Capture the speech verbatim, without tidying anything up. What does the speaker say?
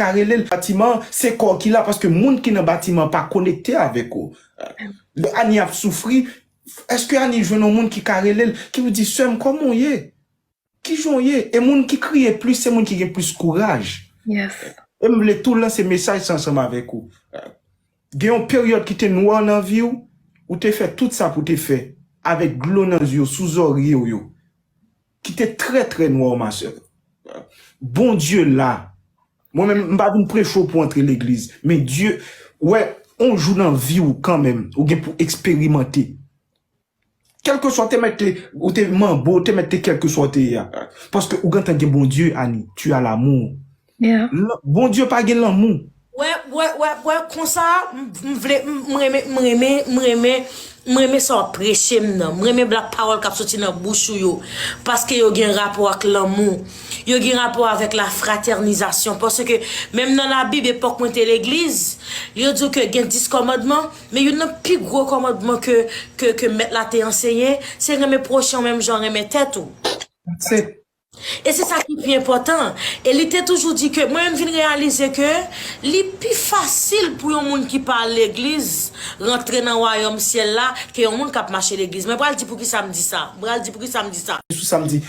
ka rele l. Batiman an, se kò ki la, paske moun ki nan batiman an pa konekte avèk ou. Lè Ani ap soufri, èske Ani jwenn yon moun ki ka rele l, ki pou di, "Sè m, kòman w ye? Kijan w ye?" E moun ki kriye plis, se moun ki gen plis kouraj. Yes. E m vle tou lanse mesaj sa ansanm avèk ou. Gen yon peryòd ki te nwa nan vi w, ou te fè tout sa pou te fè, avèk dlo nan zye w, sou zòrye w yo, ki te trè, trè nwa, ma sè. Bondye la. Mwen menm, m pa vin preche w pou antre legliz, men Dye, wè, yon jou nan vi w kanmenm, ou gen pou eksperimante. Kèlkeswa w te mèt te, ou te manbo, ou te mèt te kèlkeswa w te ye a. Paske ou gentan gen Bondye, Ani. Tu as l'amour. Yeah. Lan- Bondye pa gen lanmou. Wè, wè, wè, wè, konsa, m m vle, m m renmen, m renmen, m renmen, m renmen sa w ap preche m nan. M renmen bla pawòl k ap soti nan bouch ou yo. Paske yo gen rapò ak lanmou. Yo gen rapò avèk la fratènizasyon. Paske menm nan Labib, epòk mwen te legliz, yo di w ke gen dis kòmandman, men youn nan pi gwo kòmandman ke, ke, ke mèt la te ansenye, se renmen pwochen w menm jan w renmen tèt ou. That's it. E se sa ki pi enpòtan. E li te toujou di ke, mwen menm vin reyalize ke li pi fasil pou yon moun ki pa al legliz rantre nan wayòm syèl la ke yon moun k ap mache legliz. Mwen pral di poukisa m di sa. Mwen pral di poukisa m di sa. Sou sa m di,